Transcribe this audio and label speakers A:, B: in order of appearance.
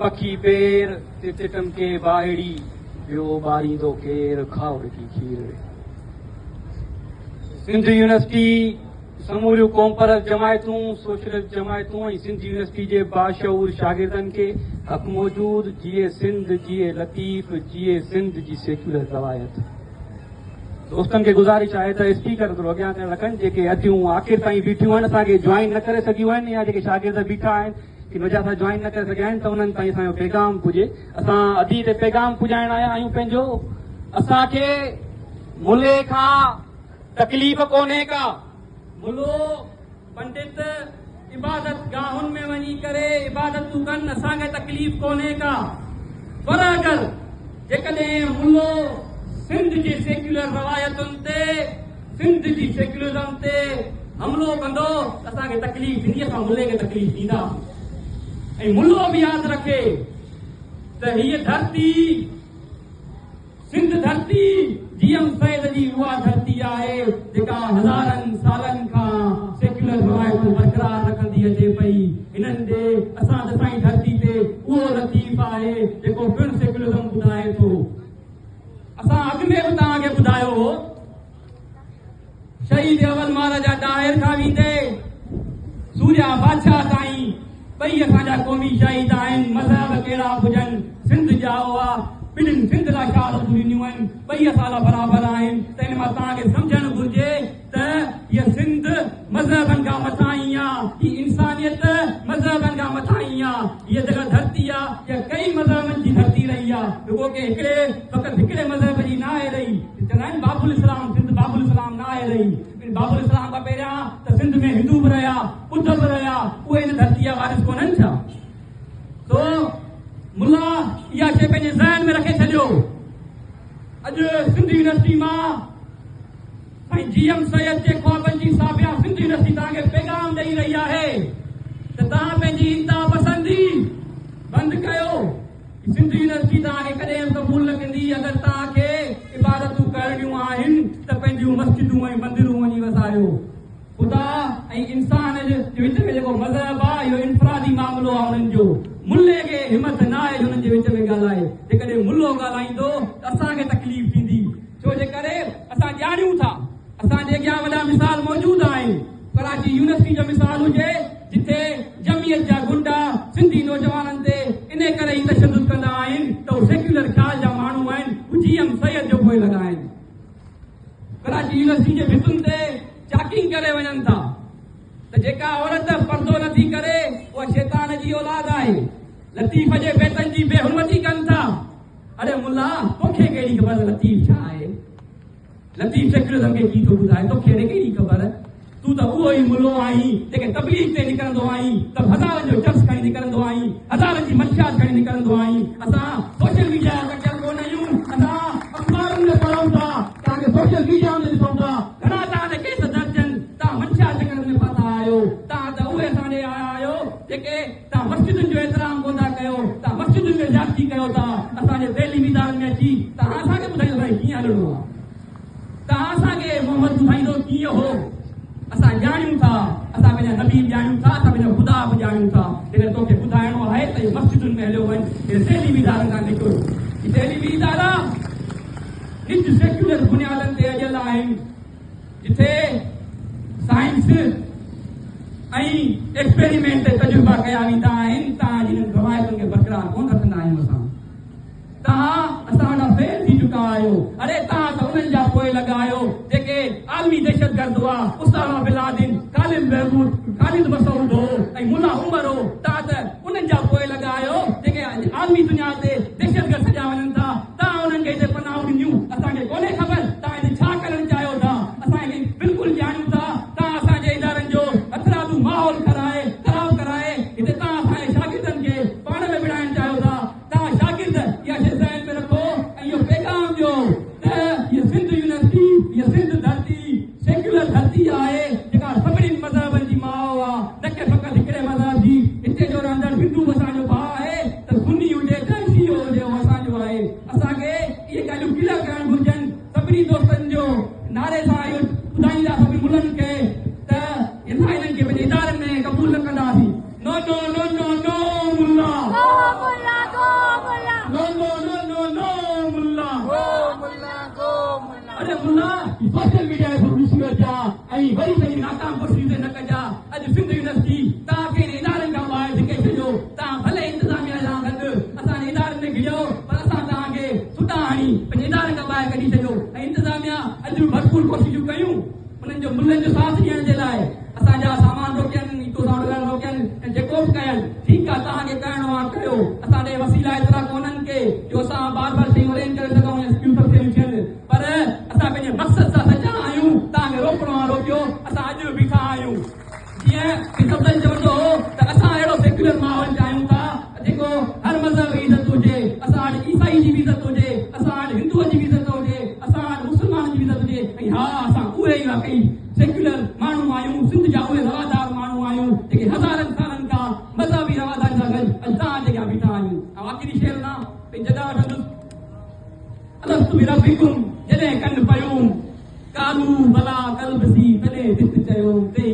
A: پکي پير تت ٽمڪي باهڙي، ٻيو ٻاريندو ڪير کاهوڙڪي کير ري. سنڌ يونيورسٽي سموريون قومپرست جماعتون، سوشلسٽ جماعتون ۽ سنڌ يونيورسٽي جي باشعور شاگردن کي حق موجود، جيئي سنڌ، جيئي لطيف، جيئي سنڌ جي سيڪيولر روايت. دوستن کي گذارش آهي ته اسپيڪر ٿورو اڳيان ڪري رکن، جيڪي اديون آخر تائين بيٺيون آهن اسان کي جوائن نه ڪري سگهيون آهن يا جيڪي شاگرد بيٺا آهن ڪي وجهه سان جوائن نه ڪري سگهيا آهن ته انهن تائين اسان جو پيغام پڄي. اسان ادي تي پيغام پڄائڻ آيا آهيون پنهنجو. اسان کي ملي کان تڪليف ڪونهي ڪا. ملو پنڊت عبادت گاهن ۾ وڃي ڪري عبادتون ڪن اسان کي تڪليف ڪونهي ڪا. پر اگر جيڪڏهن ملو سنڌ جي سيڪيولر روايتن تي سنڌ جي سيڪيولرزم تي حملو ڪندو ته اسان کي تڪليف ٿيندي، اسان ملي کي تڪليف ڏينداسين ۽ ملو به ياد رکي ته هيء ڌرتي سنڌ ڌرتي جي ايم سيد جي اها ڌرتي آهي جيڪا هزارن سالن کان سيڪيولر روايتون برقرار رکندي اچي پئي. هنن جي اسان دسائين ڌرتي تي اهو لطيف آهي جيڪو پڻ سيڪيولرزم ٻڌائي ٿو. اسان اڳ ۾ به توهان کي ٻڌايو هو شهيد اول مهاراجا ڏاهر کان ويندي سوريا بادشاهه تائين ٻئي اسان جا قومي شهيد آهن، مذهب ڪهڙا به هجن سنڌ ڄائو آ، ٻنهين سنڌ لاء شهادتون ڏنيون آهن، ٻئي اسان لاء برابر آهن ته ان مان توهان کي سمجهڻ گهرجي ته هيء سنڌ مذهبن کان مٿاهين آ، هي انسانيت مذهبن کان مٿاهين آ، هيء جيڪا ڌرتي آ، اها ڪئي مذهبن جي ڌرتي رهي آ، رڳو ڪنهن هڪڙي فقط هڪڙي مذهب جي ناهي رهي. چوندا آهن باب الاسلام، سنڌ باب الاسلام ناهي رهي. باب الاسلام کان پهريان ته سنڌ ۾ هندو به رهيا، ٻڌ به رهيا، اهي هن ڌرتيء جا وارث ڪونهن ڇا؟ سو ملا اها شيء پنهنجي ذهن ۾ رکي ڇڏيو. اڄ سنڌ يونيورسٽي مان سائين جي ايم سيد جي خوابن جي ساڀيان سنڌ يونيورسٽي توهان کي پيغام ڏئي رهي آهي ته توهان پنهنجي انتها پسندي بند ڪيو. سنڌ يونيورسٽي توهان کي ڪڏهن به قبول نه ڪندي. اگر توهان کي عبادتون ڪرڻيون آهن ته پنهنجون مسجدون ۽ مندرون وڃي وساريو. خدا ۽ انسان جي وچ ۾ جيڪو مذهب آهي اهو انفرادي معاملو آهي انهن جو. ملي کي همت نه آهي جو انهن جي وچ ۾ ڳالهائي. جيڪڏهن ملو ڳالهائيندو ته اسان کي تڪليف ٿيندي. ڇو جي ڪري اسان ڄاڻيون ٿا اسان جي اڳيان وڏا مثال موجود آهن. ڪراچي يونيورسٽي جو مثال هجي جتي جمعيت جا غنڊا سنڌي نوجوانن تي انهي ڪري ئي تشدد ڪندا آهن ته هو سيڪيولر خيال جا ماڻهو آهن، هو جي ايم سيد جو پوئلڳ آهن. ڪراچي يونيورسٽي جي ڀتن تي چاڪنگ ڪري وڃن ٿا ته جيڪا عورت پردو نٿي ڪري اها شيطان جي اولاد آهي. لطيف جي بيتن جي بي حرمتي ڪن ٿا. اڙي ملا توکي ڪهڙي خبر ته لطيف ڇا آهي؟ لطيف سيڪيولرزم کي ڪي ٿو ٻڌائي توکي اڙي ڪهڙي خبر؟ تون ته اهو ئي ملو آهين جيڪي تبليغ تي نڪرندو آهين ته به هزارن جو چرس کڻي نڪرندو آهين، هزارن جي منشيات کڻي نڪرندو آهين. اسان سوشل ميڊيا جا ڪٽيل ڪونه آهيون، اسان اخبارن ۾ پڙهون ٿا، توهان کي سوشل ميڊيا ۾ ڏسون ٿا. گهڻا توهان تي ڪيس درج آهن، توهان منشيات چڪرن ۾ ڦاٿا آهيو. توهان ته اهي اسان ڏي آيا آهيو جيڪي توهان مسجدن جو احترام ڪونه ٿا ڪيو، توهان مسجدن ۾ زيادتي ڪيو ٿا، اسان جي تعليمي ادارن ۾ اچي توهان اسان کي ٻڌائيندو اسان کي ڪيئن هلڻو آهي. توهان اسان کي محمد ٻڌائيندو ڪيئن هو؟ اسان ڄاڻيون ٿا، اسان پنهنجا نبي به ڄاڻيون ٿا، اسان پنهنجو خدا به ڄاڻيون ٿا. جيڪڏهن توکي ٻڌائڻو آهي ته اهي مسجدن ۾ هليو وڃ، هن تعليمي ادارن کان نڪر. هي تعليمي ادارا نج سيڪيولر بنيادن تي اڏيل آهن، جتي سائنس ۽ ايڪسپيريمينٽ تي تجربا ڪيا ويندا آهن. توهان جي انهن روايتن کي برقرار ڪونه رکندا آهيون اسان. توهان اسان وٽان فيل ٿي چڪا آهيو. اڙي توهان ته انهن جا پوئلڳ آهيو جيڪي عالمي دهشتگرد هئا، اسامه بن لادن، خالد محمود، خالد مسعود هو ۽ ملا عمر هو. توهان ته انهن جا پوئلڳ آهيو جيڪي اڄ عالمي دنيا تي دهشتگرد سڏيا وڃن ٿا. توهان انهن کي هتي پناهون ڏنيون. اسان کي ڪونهي خبر توهان هتي ڇا ڪرڻ چاهيو ٿا. اسان کي بلڪل ڄاڻيون ٿا توهان اسان جي ادارن جو هٿرادو ماحول ڪرائي خراب ڪرائي هتي توهان اسان جي شاگردن کي پاڻ ۾ وڙهائڻ چاهيو ٿا. توهان شاگرد اها شيء ذهن ۾ رکو ۽ اهو پيغام ڏيو ته هيء سنڌ يونيورسٽي، هيء سنڌ ڌرتي سيڪيولر ڌرتي آهي، جيڪا سڀني مذهبن جي ماء آ، نه ڪي فقط هڪڙي مذهب جي. هتي جو رهندڙ هندو به اسان جو ڀاء آهي. سوشل ميڊيا جي ٿرو ڏسي وٺجا ۽ وري پنهنجي ناڪام ڪوششن تي نه ڪجا. اڄ سنڌ يونيورسٽي توهان کي هن ادارن کان ٻاهر ڌڪي ڇڏيو. توهان ڀلي انتظاميا سان گڏ اسان جي ادارن ۾ گهڙيو پر اسان توهان کي سٽا هڻي پنهنجي ادارن کان ٻاهر ڪڍي ڇڏيو ۽ انتظاميا اڄ به ڀرپور ڪوششون ڪيون انهن جو ملن جو ساٿ ڏيڻ جي لاء اسان جا سامان روڪين ايڪو سائونڊ وغيره روڪين ۽ جيڪو به ڪين ٺيڪ آ توهان کي ڪرڻو آ ڪريو اسان ڏي وسيلا ايترا ڪونهن ڪي جو اسان بار بار شيون ارينج ڪري سگهون يا ٻيون سڀ شيون ٿين پر اسان پنهنجي مقصد سان سچا آهيون توهان کي روڪڻو آ روڪيو اسان اڄ به بيٺا آهيون جيئن هڪ افضل چوندو هو ته اسان اهڙو سيڪيولر ماحول چاهيون ٿا ته جيڪو هر مذهب جي عزت هجي، اسان وٽ عيسائي جي به عزت هجي، اسان وٽ هندوء جي به عزت هجي، اسان وٽ مسلمانن جي به عزت هجي ۽ ها اسان اهي ئي واقعي سيڪيولر ماڻهو آهيون، سنڌ جا اهي روادار ماڻهو آهيون جيڪي هزارن سالن کان مذهبي رواداري سان گڏ اڄ توهان جي اڳيان بيٺا آهيون. آئون آخري شعر نه پنهنجي جڳهه وٺندس. الست بربڪم جڏهن ڪن پيوم، قالوا بلا قلب سين تڏهن دت چيوم تي.